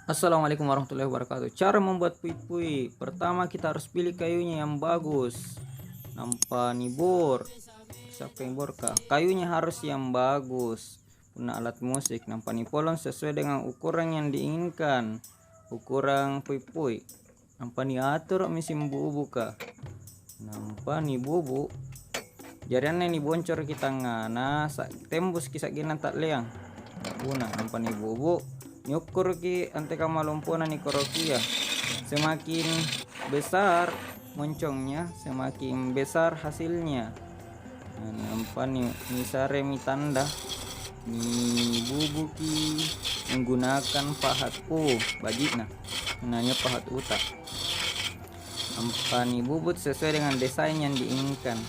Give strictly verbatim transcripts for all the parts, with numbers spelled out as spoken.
Assalamualaikum warahmatullahi wabarakatuh. Cara membuat pui-pui. Pertama, kita harus pilih kayunya yang bagus. Nampa nibor. Siapa yang borka? Kayunya harus yang bagus. Punna alat musik, nampa nipolong sesuai dengan ukuran yang diinginkan. Ukuran pui-pui. Nampa niatoro'mi simbubuka. Nampa nibubu. Jari anne niboncoroki tangngana, sa-, tembuski sa'genna ta'leang. Una, nampa nibubu, niukkuruki antekamma lompona nikorokia. Semakin besar moncongnya, semakin besar hasilnya. Nah, nampa ni-, nisaremi tanda, nibubuki menggunakan pahat U, baji'na. Nania pahat uta. Nampa nibubut sesuai dengan desain yang diinginkan.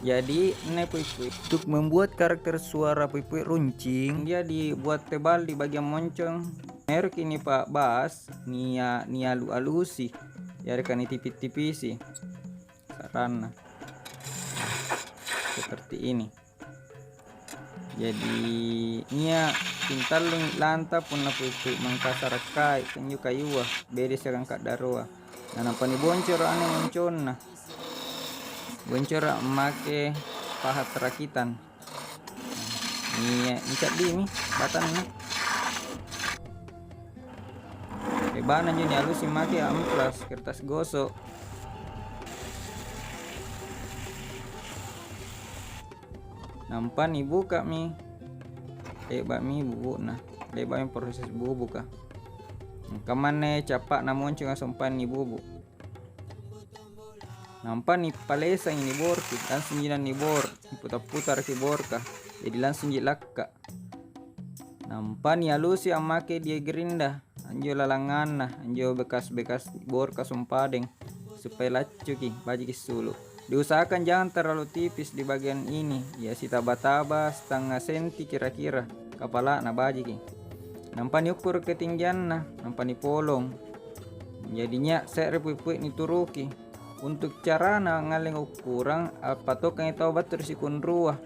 Jadi, anne pui-pui. Untuk membuat karakter suara pui-pui runcing, dia dibuat tebal di bagian moncong. Meroki nipa'bas, nia-, nialu-alusi, yareka nitipi-tipisi. Saranna. Seperti ini. Jadi, nia' pintallungi lanta punna puppu' mangkasara' kai anjo kayua, bede siagang ka'daroa. Na nampa niboncoro' anne monconna. Boncoro' ammake pahat rakitan. Nia', nica'dimi batanna. Le'ba'na anjo nialusi make amplas, kertas gosok. Nampa nibuka'mi, le'ba'mi bubu'na, le'ba'mi proses bubuka. Kammanne cappa'na moncinga sompa nibubu'. Nampa nipalesangi niborki, langsungji nibor, niputa-putaraki borka, jadi langsungji lakka'. Nampa nialusi ammake die gerinda, anjo lalanganna, anjo bekas-bekas borka sompadeng, supaya laccuki, bajiki sulu'. Diusahakan jangan terlalu tipis di bagian ini, ya sitaba-taba setengah senti kira-kira, kapala'na bajiki. Nampa niukkuru' ketinggianna, nampa nipolong. Jadinya se're pui-pui nituruki. Untuk carana ngalling ukkurang, appatokangi tau battu ri sikunrua.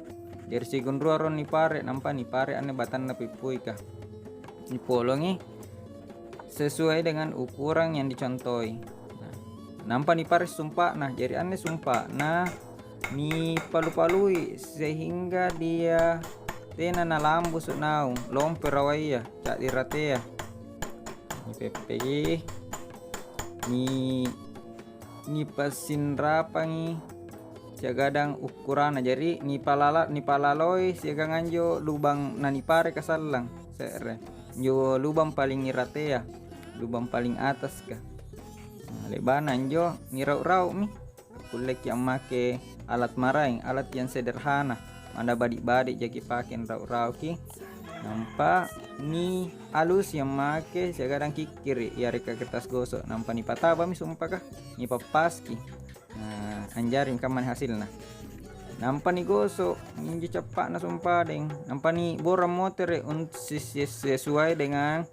Jari sikunrua rong nipare', nampa nipare' anne batanna pui-puika. Nipolongi sesuai dengan ukuran yang dicontoi. Nah, nampa nipare' sumpa'na. Jari anne sumpa'na nipalu-palui sehingga dia tena nalambusu' naung, lompo rawaya, ca'di ratea. Nipeppeki, ni-, nipassinrapangi siagang ukkurana. Jari nipalala-, nipalaloi siagang anjo lubang nanipare' kasallang se're. Anjo lubang paling iratea, lubang paling ataska. Nah, le'ba'na anjo nirau'-rau'mi. Kulleki ammake alat maraeng, alat yang sederhana, manna badi'-badi' jaki pake anrau'-rauki. Nampa nialusi ammake siagang kikkiri', yareka kertas gosok, nampa nipatabami sumpaka, nipappaski. Nah, anjari kammani hasilna. Nampa nigosok, injo cappa'na sompadeng, nampa niborang motere' un-, sis-, sis-, sesuai dengan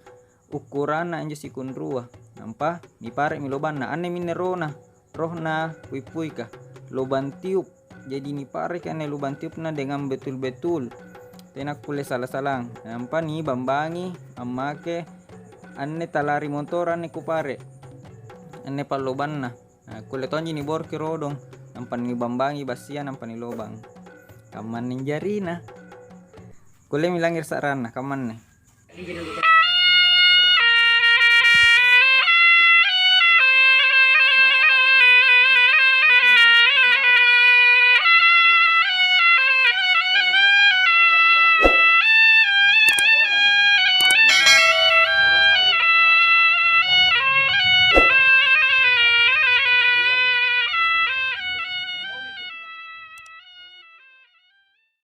ukkuranna anjo sikunrua. Nampa nipare'mi lobanna. Anne minne rona, rohna pui-puika. Lobang tiup. Jadi nipareki anne lobang tiupna dengan betul-betul. Tena kulle sala-salang. Nampa nibambangi ammake anne talari motoro anne kupare'. Anne pallobanna. Nah, kulle tonji niborki rodong, nampa nibambangi bassia, nampa nilobang. Kammanne jarina. Kullemi langngere' sa'ranna, kammanne.